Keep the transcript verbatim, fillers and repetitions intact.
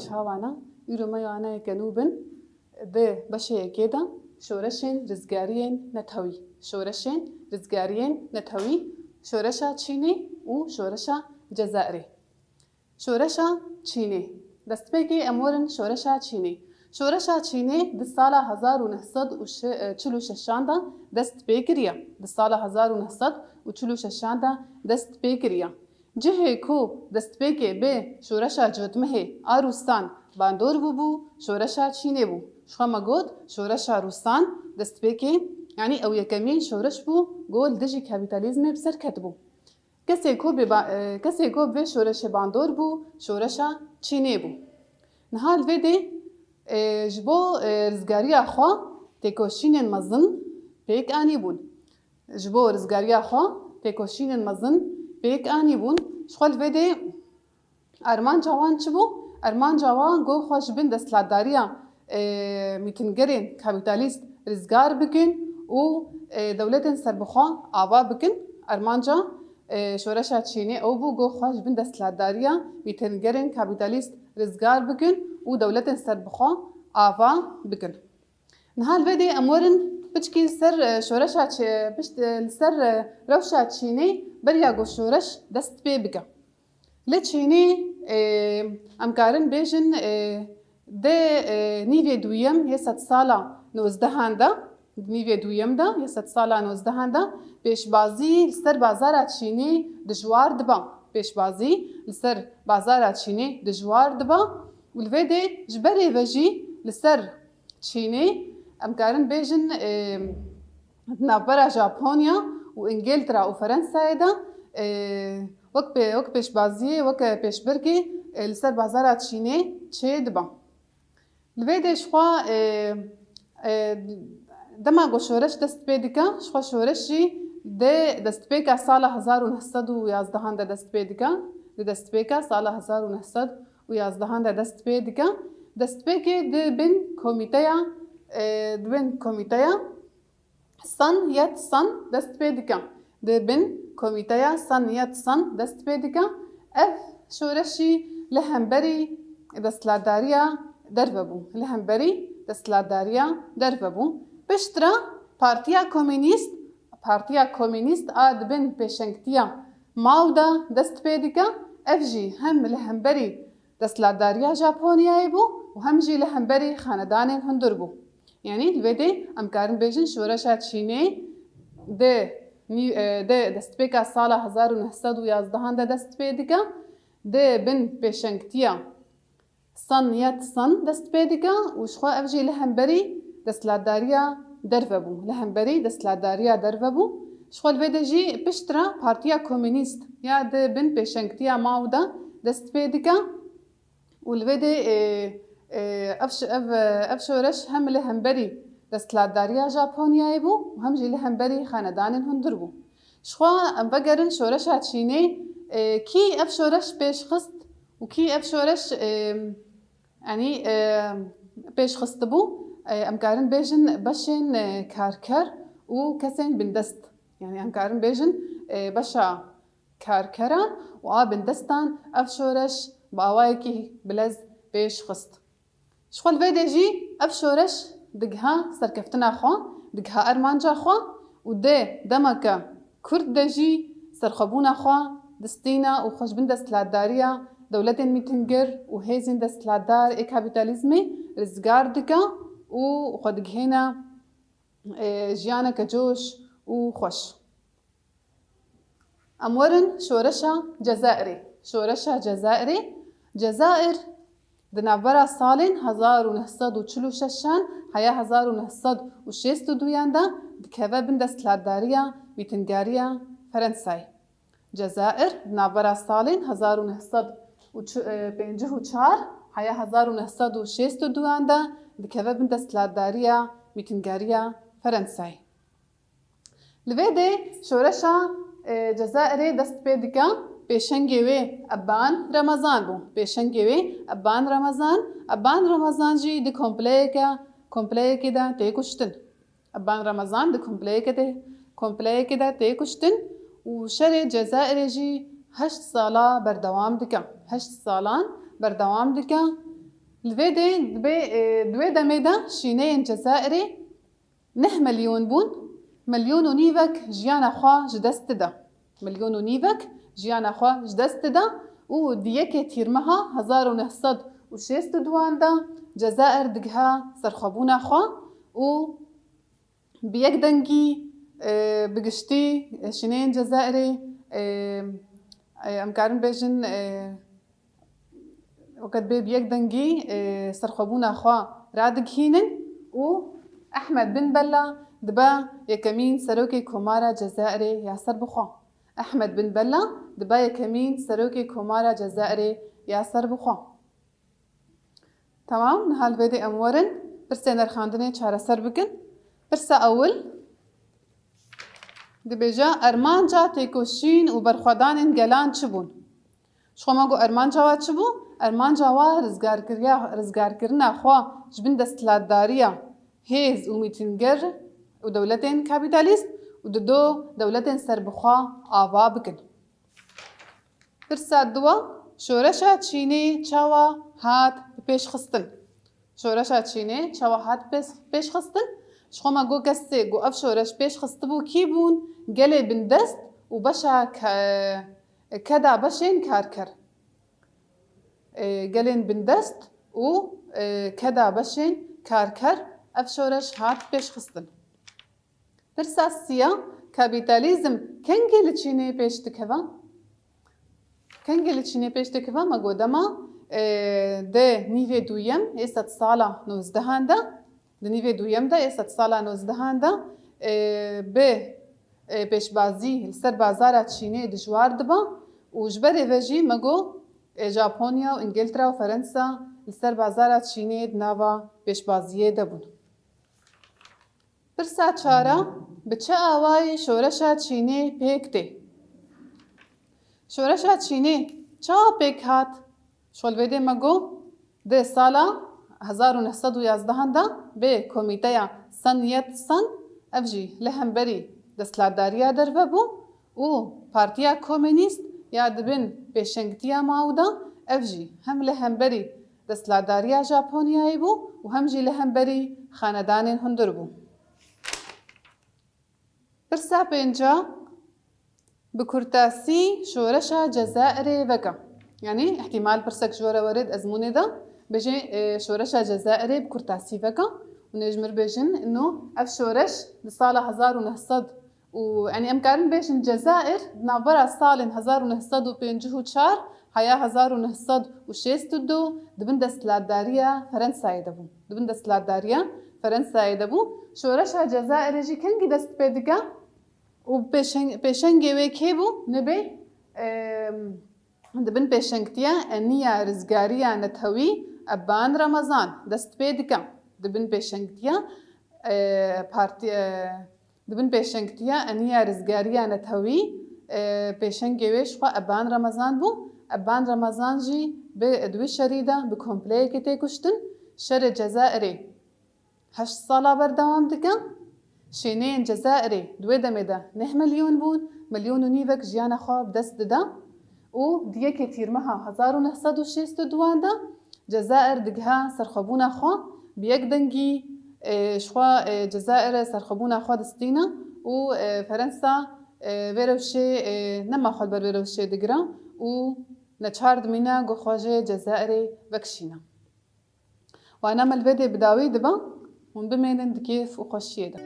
Çawana, îro me yanayeke nû bin, di beşê yekê de şoreşên rizgariyên netewî, şoreşên rizgariyên netewî, şoreşa Çînê û şoreşa Cezayirê. Şoreşa Çînê. Destpêkê em werin şoreşa Çînê. Şoreşa Çînê di sala hezar û neh sed û çil û şeşan de dest pê kiriye. Di sala hezar û neh sed û çil û şeşan de dest pê kiriye. Cihê ku destpêkê bi şoreşa cotmehê a Rûsan bandor bûbû, şoreşa Çînê bû. Ji xwe me got, şoreşa Rûsan destpêkê, yanî ew yekemîn şoreş bû, ku li dijî kapîtalîzmê bi ser ketibû. Kesê ku bi ba-, e, kesê ku bi vê şoreşê bandor bû, şoreşa Çînê bû. Niha li vê dê, e, ji bo, e, rizgariya xwe têkoşînên mezin pêk anîbûn. Ji bo rizgariya xwe têkoşînên mezin pêk anîbûn. Ji xwe li vê dê armanca wan çi bû? Armanca wan ku xwe ji bin desthilatdariya, e, mîtingerên kapîtalîst rizgar bikin û, e, dewletên serbixwe ava bikin. Armanca, e, şoreşa Çînê ew bû ku xwe ji bin desthilatdariya mîtingerên kapîtalîst rizgar bikin û dewletên serbixwe ava bikin. Niha li vê dê em werin piçkî li ser, e, şoreşa Çi-, pişt, e, li ser, e, rewşa Çînê beriya ku şoreş dest pê bike. Li Çînê, e, em karin bêjin, e, di, e, nîvê duyem yê sedsala nozdehan de, di nîvê duyem de yê sedsala nozdehan de pêşbazî li ser bazara Çînê dijwar dibe. Pêşbazî li ser bazara Çînê dijwar dibe û li vê dê ji berê ve jî li ser Çînê, em karin bêjin, e, di navbera Japonya û Îngiltera û Ferensayê de, e, wek pê-, wek pêşbaziyê, wek pêşbirkê, e, li ser bazara Çînê çê dibe. Li vê dê ji xwe, e, e, dema ku şoreş dest pê dike, ji xwe şoreş jî di destpêka sala hezar û neh sed û yazdehan de dest pê dike, di destpêka sala hezar û neh sed û yazdehan de dest pê dike. Destpêkê di bin komîteya, e, di bin komîteya Sun Yat-sen dest pê dike. Di bin komîteya Sun Yat-sen dest pê dike. Ev şoreşî li hemberî desthilatdariya derve bû. Li hemberî desthilatdariya derve bû. Piştre Partiya Komînîst, Partiya Komînîst a di bin pêşengtiya Mao de dest pê dike. Ev jî hem li hemberî desthilatdariya Japonyayê bû û hem jî li hemberî xanedanên hundir bû. Yanî li vê dê em karin bêjin şoreşa Çînê di nî-, e, di destpêka sala hezar û neh sed û yazdehan de dest pê dike, di bin pêşengtiya Sun Yat-sen dest pê dike û ji xwe ev jî li hemberî desthilatdariya derve bû. Li hemberî desthilatdariya derve bû. Ji xwe li vê de jî piştre Partiya Komînîst ya di bin pêşengtiya Mao de dest pê dike û li vê de, e, e, ev ş-, ev, ev şoreş hem li hemberî desthilatdariya Japonyayê bû û hem jî li hemberî xanedanên hundir bû. Ji xwe em vegerin şoreşa Çînê, e, kî ev şoreş pêş xist û kî ev şoreş, e, yanî, e, pêş xistibû, e, em karin bêjin beşên, e, karker û kesên bindest. Yanî em karin bêjin, e, beşa karkeran û a bindestan ev şoreş bi awayekî bilez pêş xist. Ji xwe li vê de jî ev şoreş digiha serkeftina xwe, digiha armanca xwe û dê demeke kurt de jî serxwebûna xwe distîne û xwe ji bin desthilatdariya dewletên mîtingir û hêzên desthilatdar ê kapîtalîzmê rizgar dike û xwe digihêne, e, jiyaneke coş û xweş. Em werin şoreşa Cezayirê. Şoreşa Cezayirê. Cezayir di navbera salên hezar û neh sed û çil û şeşan heya hezar û neh sed û şêst û duyan de dikeve bin desthilatdariya mîtingariya Ferensayê. Cezayir di navbera salên hezar û neh sed û pêncî û çar heya hezar û neh sed û şêst û duyan de dikeve bin desthilatdariya mîtingariya Ferensayê. Li vê dê şoreşa, e, Cezayirê dest pê dike, pêşengê wê Ebban Remezan bû. Pêşengê wê Ebban Remezan, Ebban Remezan jî di kompleyeke, kompleyekê de tê kuştin. Ebban Remezan di kompleyekê de, kompleyekê de tê kuştin û şerê Cezayirê jî heşt sala berdewam dike. Heşt salan berdewam dike. Li vê dê dibê, e, di wê demê de şîneyên Cezayirê neh milyon bûn, milyon û nîvek jiyana xwe ji dest dide. Milyon û nîvek jiyana xwe ji dest dide û di yekê Tîrmeha hezar û neh sed û şêst û duan de Cezayir digihe serxwebûna xwe û bi yek dengî, e, bi giştî, e, şîneyên Cezayirê, e, e, em karin bêjin, e, weke dibê bi yek dengî, e, serxwebûna xwe radigihînin û Ehmed Bin Bella dibe yekemîn serokê Komara Cezayirê ya serbixwe. Ehmed Bin Bella dibe yekemîn serokê Komara Cezayirê ya serbixwe. Temam, niha li vê dê em werin pirsên derxandinê çareser bikin. Pirsa ewil dibêje, armanca têkoşîn û berxwedanên gelan çi bûn? Ji xwe me got, armanca we çi bû? Armanca we rizgarkiriya, rizgarkirina xwe ji bin desthilatdariya hêz û mîtînger û dewletên kapîtalîst û dido dewletên serbixwe ava bikin. Pirsa dua, şoreşa Çînê çawa hat bi pêş xistin? Şoreşa Çînê çawa hat pêş, pêş xistin? Ji xwe me got, kesê ku ev şoreş pêş xistibû kî bûn? Gelê bindest û beşa ke-, keda beşên karker. E, gelên bindest û, e, keda beşên karker ev şoreş hat pêş xistin. Pirsa siya, kapîtalîzm kengê li Çînê pêş dikeve? Kengê li Çînê pêş dikeve, me got dema, e, di nîvê duyem ê sedsala nozdehan de, di nîvê duyem de ê sedsala nozdehan de, e, bi, e, pêşbazî li ser bazara Çînê dijwar dibe û ji berê ve jî me got, e, Japonya û Îngiltere û Ferensa li ser bazara Çînê di nava pêşbaziyê de bûn. Pirsa çar a, bi çi awayî şoreşa Çînê pêk tê? Şoreşa Çînê çawa pêk hat? Ji xwe li vê dê me got, di sala hezar û neh sed û yazdehan de bi komîteya Sun Yat-sen, ev jî li hemberî desthilatdariya derve bû û Partiya Komînîst ya di bin pêşengtiya Mao de, ev jî hem li hemberî desthilatdariya Japonyayê bû û hem jî li hemberî xanedanên hundir bû. Pirsa pênca, bi kurtasî şoreşa Cezayirê veke. Yanî, îhtîmal pirsek ji we re were di ezmûnê de, bêjê, e, şoreşa Cezayirê bi kurtasî veke. Hûn ê ji mir bêjin, ino ev şoreş di sala hezar û neh sed û, yanî, em karin bêjin Cezayir di navbera salên hezar û neh sed û pêncî û çar heya hezar û neh sed û şêst û du di bin desthilatdariya Ferensayê de bû. Di bin desthilatdariya Ferensayê de bû. Şoreşa Cezayirê jî kengî dest pê dike û pêşeng-, pêşengê wê kê bû? Nibê, em, di bin pêşengtiya Eniya Rizgariya Netewî Eban Remezan dest pê dike. Di bin pêşengtiya, e, partî-, e, Di bin pêşengtiya Eniya Rizgariya Netewî, e, pêşengê wê ji xwe Eban Remezan bû. Eban Remezan jî bi, di wî şerî de bi kompleyekê tê kuştin. Şerê Cezayirê heşt sala berdewam dike. Şêneyên Cezayirê di wê demê de neh milyon bûn, milyon û nîvek jiyana xwe bi dest dide. Û di yekê Tîrmeha hezar û neh sed û şêst û duan de Cezayir digiha serxwebûna xwe bi yek dengî, e, ji xwe, e, Cezayir serxwebûna xwe distîne û, e, Ferensa, e, vê rewşê, e, nema xwe li ber vê rewşê digire û neçar dimîne ku xwe ji Cezayirê vekişîne. Wana me li vê dê bi dawî dibe, hûn bimênin di kêf û xweşiyê de.